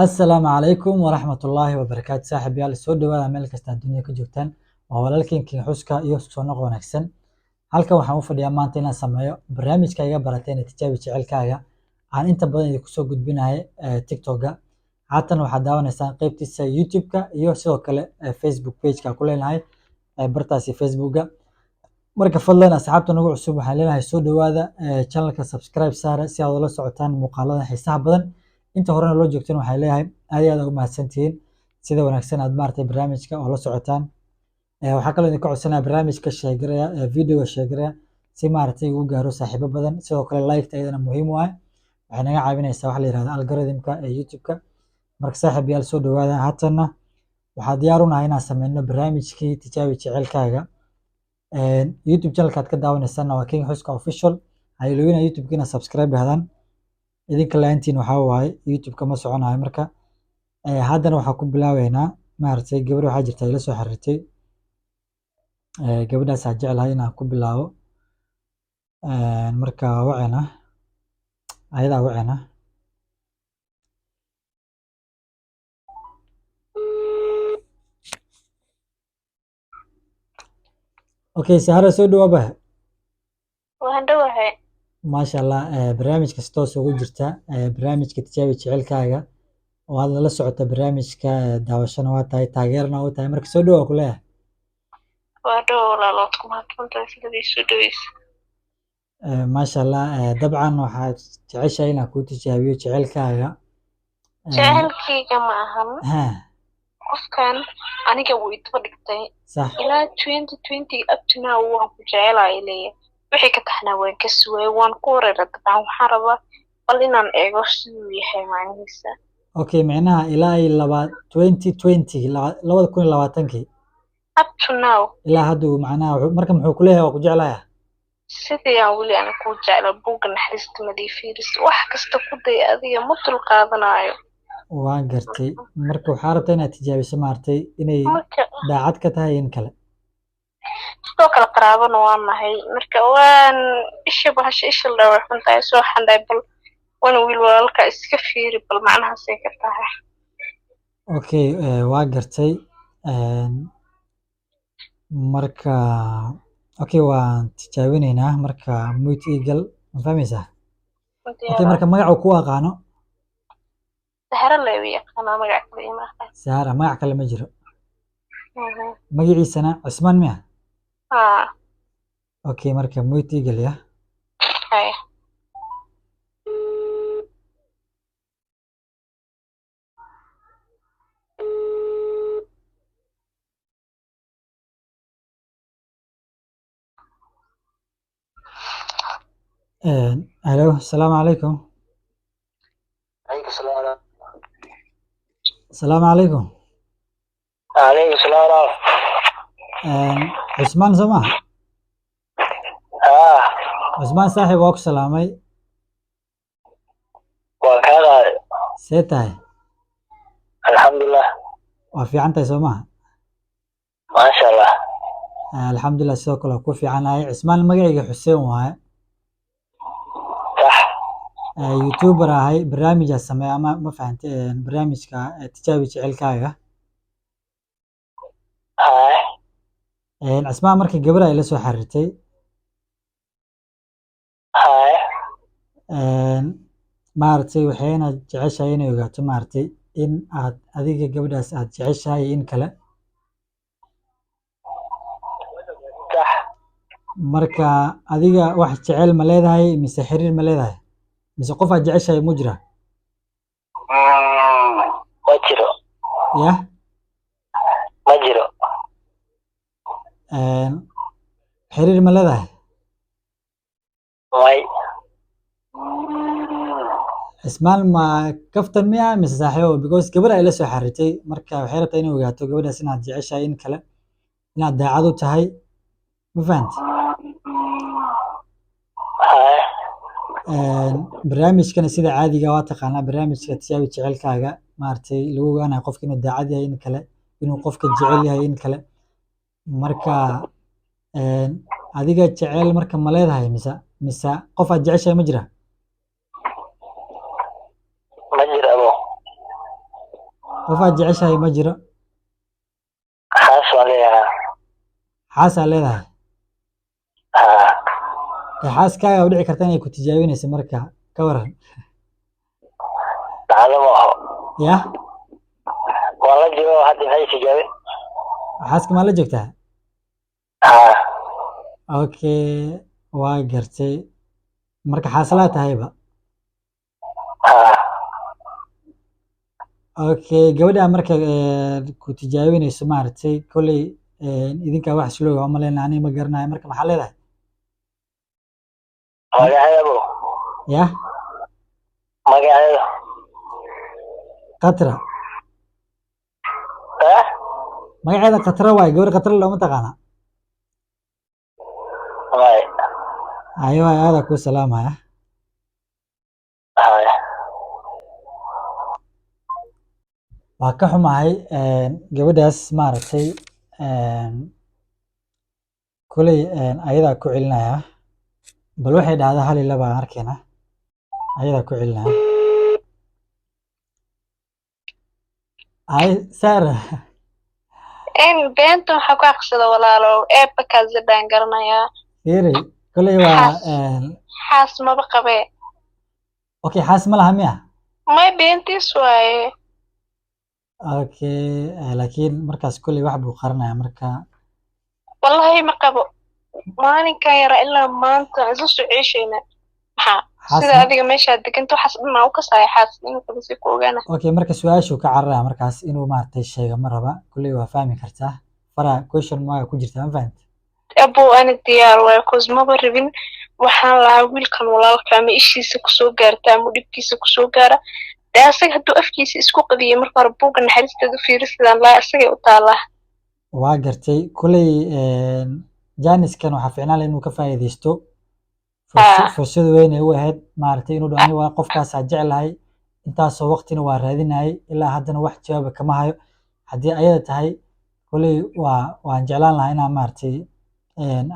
Assalaamu calaykum waraxmatullaahi wabarakaatu. Saaxiibayaal, soo dhawaada meel kasta aad dunida ka joogtaan. Waa walaalkiin King Xuska iyo soo noq wanaagsan. Halkan waxaan u fadhiyaa maanta inaan sameeyo barnaamijka iga barateen ee Tijaabi Jecelkaaga, aan inta badan idinku soo gudbinayo TikTok-ga. Haatan waxaad daawanaysaan qeybtiisa YouTube-ka iyo sidoo kale Facebook page-ka ku leenahay, bartaasi Facebook-ga. Marka fadlan, asxaabta nagu cusub waxaan leenahay soo dhawaada, channelka subscribe saara si aad ula socotaan muuqaalada xiisaha badan. Inta horena loo joogtana waxaan leeyahay aad iyo aad ugu mahadsantihiin sida wanaagsan aad maaragtay barnaamijka oo la socotaan. Waxaa kaloo idinka codsanaya barnaamijka share gareeya, videoga share gareeya si maaragtay uu gaaro saaxiibo badan. Sidoo kale like iyadana muhiim u ah, waxay naga caawinaysaa waxa la yihahdo algorithm-ka ee YouTube-ka. Marka saaxiibayaal, soo dhawaada. Haatanna waxaa diyaar u nahay inaan sameyno barnaamijkii Tijaabi Jecelkaaga. YouTube channelka aad ka daawanaysaana waa King Xuska Official. Ha iloobina YouTube-ka inaad subscribe dhahdaan. Idinka la'aantiin waxaa waaye YouTube-ka ma soconayo. Marka haddana waxaa ku bilaabeynaa maaragtay gabar waxaa jirta ila soo xiriirtay. Gabadhaas aan jeclahay inaan ku bilaabo. Marka wacena, ayadaa wacena. Okay, Sahara, soo dhawaaba. Waan dhowahay. Maasha Allah, barnaamijka si toos ugu jirta, barnaamijka Tijaabi Jecelkaaga oo aad lala socota barnaamijka, daawashana waa tahay, taageerana waa tahay. Marka soo dhawaa ku leeyahay. Waa dhow walaal, waad ku mahadsantahay sidaad ii soo dhaweysa. Maasha Allah, dabcan waxaad jeceshahay inaan kuu tijaabiyo jecelkaaga. Jecelkayga ma ahan. Qofkan aniga wuu idaba dhigtay. Ilaa 2020 up to now waan ku jecelahay leeyahay. Wixii ka taxnaa waan ka suwayay, waan ku wareeray. Dabcan waxaan rabaa bal inaan eego siduu yahay macnihiisa. Okay, micnaha ilaa iyo laba 2020, 2020-kii. Up to now. Ilaa hadda uu macnaha marka muxuu ku leeyahay? Waa ku jeclaya. Sidii aan weli ana kuu jecla, buugga naxariista madii fiiris, wax kasta ku day, adiga ma dulqaadanaayo. Waan gartay. Marka waxaa rabtaa inaad tijaabiso maaragtay inay marka daacad ka tahay in kale. Sidoo kale qaraabana waan nahay. Marka waan isha bahasha isha la way xun tahay, soo xandhay bal wana wiil walaalka iska fiiri bal macnahaasay ka tahay. Okay, waa gartay. Marka okay, waan tijaabineynaa. Marka mute eagle, ma fahmaysaa? Okay, marka magaca ku aqaano? Sahara la igu yaqaanaa, magac kale ima aqaan. Sahara, magac kale ma jiro. Magaciisana Cusmaan miya? Haa. Okay, marka mute eagle ya. Haya. Hello, asalaamu calaykum. Alaykum salaam. Asalaamu calaykum. Alaykum salaam. Cusmaan soo maha? Haa. Cusmaan saaxiib, waa ku salaamay. Waan kaa qaaday. See tahay? Alxamdulilah. Waa fiican tahay soo maha? Maasha Allah. Alxamdulilah, sidoo kale waa ku fiicanahay. Cusmaan, magacayga Xuseen waaye. YouTuber ahay, barnaamijaa sameeya ama ma fahantay, barnaamijka Tijaabi Jecelkaaga. Haa. Cismaan, marka gabar ay la soo xiriirtay. Haa. Maaragtay waxayna jeceshahay inay ogaato maaragtay in aad adiga gabadhaas aad jeceshahay iyo in kale. Sax. Marka adiga wax jecel ma leedahay mise xiriir ma leedahay mise qof aad jeceshahay mu jira? Ma jiro. Yah? Ma jiro. Xiriir ma leedahay? May. Cismaan, ma kaftan miya mise saaxiibo? Because gabar ay la soo xiriirtay, marka waxay rabtaa inay ogaato gabadhaas inaad jeceshahay in kale, inaad daacad u tahay, ma fahanti? Haa. Barnaamijkana sida caadiga waa taqaanaa, barnaamijka Tijaabi Jecelkaaga, maaragtay lagu ogaanayo qofka inuu daacad yahay in kale, inuu qofka jecel yahay in kale. Marka adiga jecel marka ma leedahay mise qof aad jeceshahay ma jira? Ma jiro, abo. Qofaad jeceshahay ma jiro? Xaas waan leeyahay. Xaasaa leedahay? Haa. Ee xaaskaaga u dhici karta inay ku tijaabinayso, marka ka waran? Dhacdo ma aho. Yah? Waan la jiro hadda, maxay tijaabin? Xaaska maa la joogtaa? Haa. Okay, waa gartay. Marka xaaslaa tahayba? Haa. Okay, gabadha marka ku tijaabinayso, maaragtay, kolley idinkaa wax islooga umaleyna, aniga ma garanayo. Marka maxaa leedahay? Magaceeda bo? Yah? Magaceeda. Khatra. Eh? Magaceeda Khatra waaye. Gabar Khatra looma taqaana? May. Ayo waay, aadaa kuu salaamaya. Haya. Waa ka xumahay gabadhaas, maaragtay, koley ayadaa ku celinaya. Bal waxay dhahdaa hal iyo laba aan arkayna, ayadaa ku celinaya. Ay Sara. In beenta waxaa ku aqsada, walaalo, eebba kaazidhaan garanayaa. Fiiri, koley waa Xaas. Xaas maba qabee. Okay, xaas ma laha miya? May, beentiis waaye. Okay, laakiin markaas koley wax buu qaranaya marka. Wallahi ma qabo. Maalinkan yaraa ilaa maanta isla soo ceeshayna, maxaa Xaas sida adiga meeshaad deganta waxaas dhan aa u kasaya xaas inuu qabo si ku ogaana. Okay, marka su-aashuu ka cararaya markaas inuu maaragtay sheego ma raba. Koley waa fahmi kartaa, fara question mark ku jirta, ma fahamti? Abow, ana diyaar waaye, 'cause maba rabin. Waxaan lahaa wiilkan walaalka ama ishiisa kusoo gaarta ama dhibkiisa kusoo gaara. Dee asaga hadduu afkiisa isku qadiyay marka hore, buugga naxariisteeda u fiiri sidaan lahaa, isagay u taalaa. Waa gartay. Koley jaaniskan waxaa fiicnaan laha inuu ka faa'iidaysto. Fursad weyn ay u ahayd, maaragtay, inuu dhaho aniga waa qofkaasaa jeclahay, intaasoo waqtina waa raadinayay, ilaa haddana wax jawaaba kama hayo. Haddii ayada tahay, koley waan jeclaan lahaa inaan, maaragtay,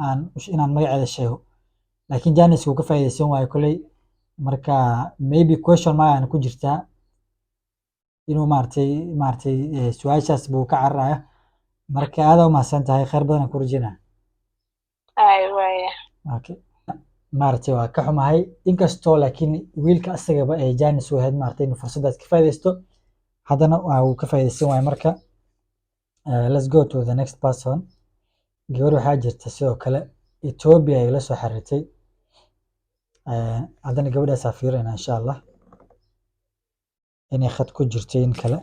aan inaan magaceeda sheego, laakiin janiska uu ka faa'iidaysan waayo koley. Marka maybe question mark ku jirtaa inuu maaragtay su-aashaas buu ka cararaya. Marka aad u mahadsan tahay, khayr badan aan ku rajeynaya. Ay waaya. Okay, maaragtay, waa ka xumahay inkastoo, laakiin wiilka asagaba ee janis u ahayd, maaragtay, inuu fursaddaas ka faa'iidaysto, haddana waa uu ka faa'iidaysan waayo. Marka let's go to the next person. Gabar waxaa jirta sidoo kale Ethiopia ay la soo xiriirtay. Haddana gabadhaasaa fiirinayna, insha Allah, inay khad ku jirto in kale.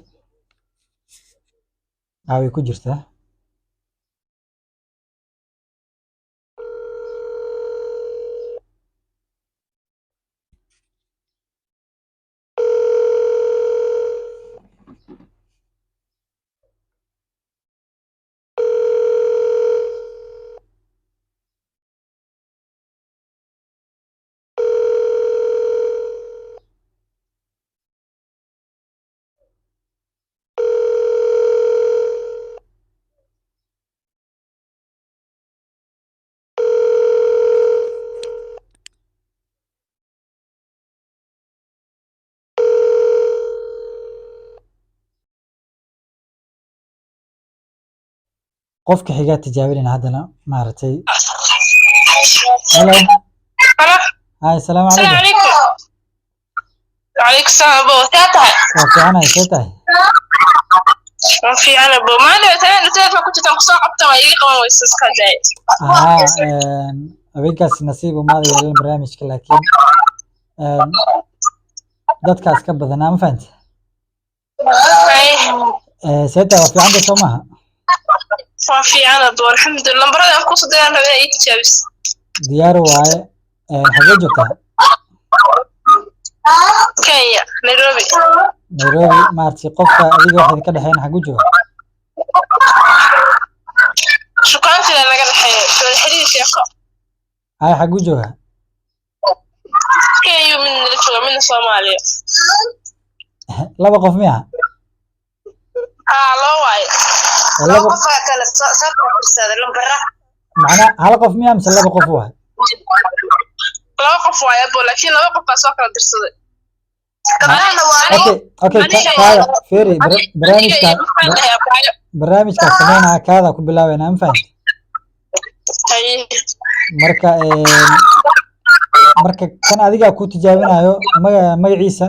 Way ku jirtaa. Qofka xigaa tijaabinayna haddana, maaragtay. Hello. Hello. Hi, asalaamu السلام calaykum. عليكم. وعليكم السلام أبو، see tahay? Waa fiicanahay, see tahay? Waan fiican, abo. Maalin telefoon ku jirtaan kusoo qabta, waa iga qaban weysa, iska daay. Haa, habeenkaas nasiib umaada yeelan barnaamijka, laakiin dadkaas ka badanaa, ma fahanti? See tahay? Waa fiicanta, soo maaha? Waan fiican, abo, alxamdulillah. Lambarada aan kusoo diraan rabaa inaa ii tijaabis. Diyaar waaye. Xagee joogtaa? Kenya, Nairobi. Nairobi. Maaragtay, qofka adiga waxaad ka dhexeyn xaguu jooga? Shukaantina naga dhexeeya, wada xiriir, sheeko. Hay, xaguu jooga? Kenya midna la jooga, midna Soomaaliya. Laba qof miya? Haa, laba waaye. Waa laba laba qof aa kala soo kala fiirsaday lambara. Macnaa hal qof miya mise laba qof waay? Laba qof waaye, abo, laakiin laba qof baa soo kala dirsaday. Gabadhana waa Okay, kaada fiiri barnaamijka barnaamijka sameynaya kaada ku bilaabeynaa, ma fahamtay? Marka marka kan adigaa ku tijaabinayo magaciisa.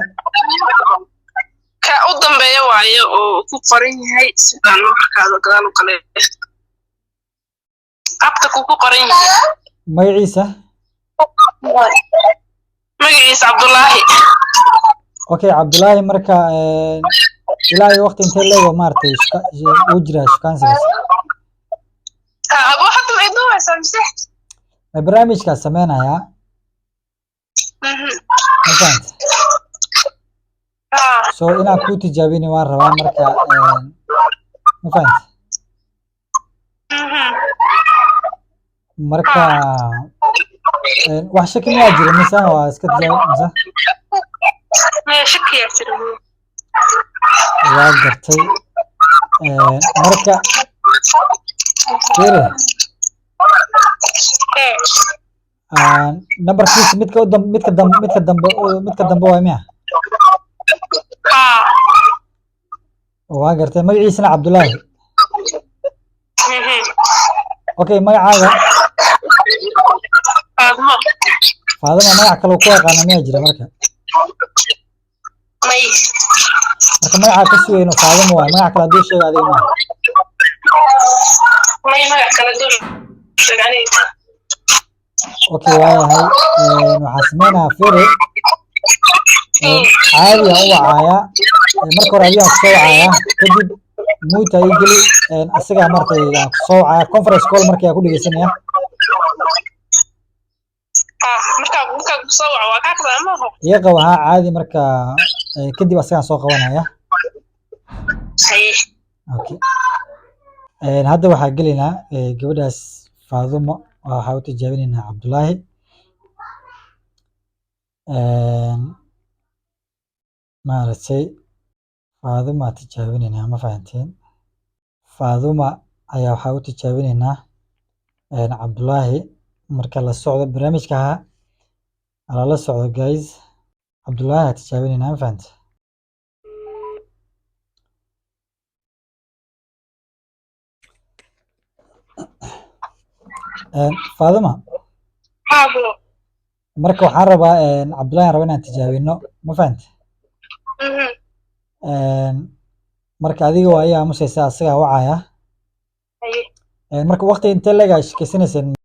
Ka u dambeeya waaye oo ku qoran yahay sidaan markaada gadaal u kale abta ku qoran yahay. Magaciisa? Magaciisa Cabdullaahi. Okay, Cabdullaahi. Marka ilaa iyo waqti intee leego maaragtay uu jiraa shukaansigaas? Abo, hadda ma iduubaysaa mise? Barnaamijkaa sameynayaa, ma fahamtay? So inaan kuu tijaabini waan rabaa marka, ma fahamtay? Marka wax shaki miyaa jira mise waa iska tijaabi mise? Maya, shakiyaa jira. Waa gartay. Marka fiiri, nambarkiisa midka u dam midka dambe midka dambe waay miya? Haa. Waa gartay, magaciisana Cabdullaahi. Okay, magacaaga? Faadmo. Faadima, magac kale ku aqaana miyaa jira marka? May. Marka magacaa ka sugayno Faadimo waay, magac kale hadduu sheego adiga maaha. May, magac kale dul sheeg aniga. Okay, waayahay. Waxaa sameynayaa, fiiri, caadi aan u wacayaa. Marka hore adigaan kusoo wacayaa, kadib mute ii geli. Asigaa markay aan kusoo wacaya conference call markii aan ku dhegeysanaya. Markaa kusoo waco waa kaa qabaa maaha? Iga qaba, haa, caadi. Marka kadib asigaan soo qabanaya. Haye. Okay. Hadda waxaa gelaynaa gabadhaas Faadumo, waxaa u tijaabinaynaa Cabdullaahi. Maaragtay, Faaduma tijaabinaynaa, ma fahanteen? Faaduma ayaa waxaa u tijaabinaynaa Cabdullaahi. Marka la socdo barnaamijka, ha lala socdo, guys. Cabdullaahi aa tijaabinaynaa, ma fahante? Faaduma. Haabo. Marka waxaan rabaa Cabdullaahi aan rabaa inaan tijaabino, ma fahante? Marka adiga waa ii aamusaysaa, asagaa wacaya. Haye. Marka waqti intee leeg aa sheekeysanayseen?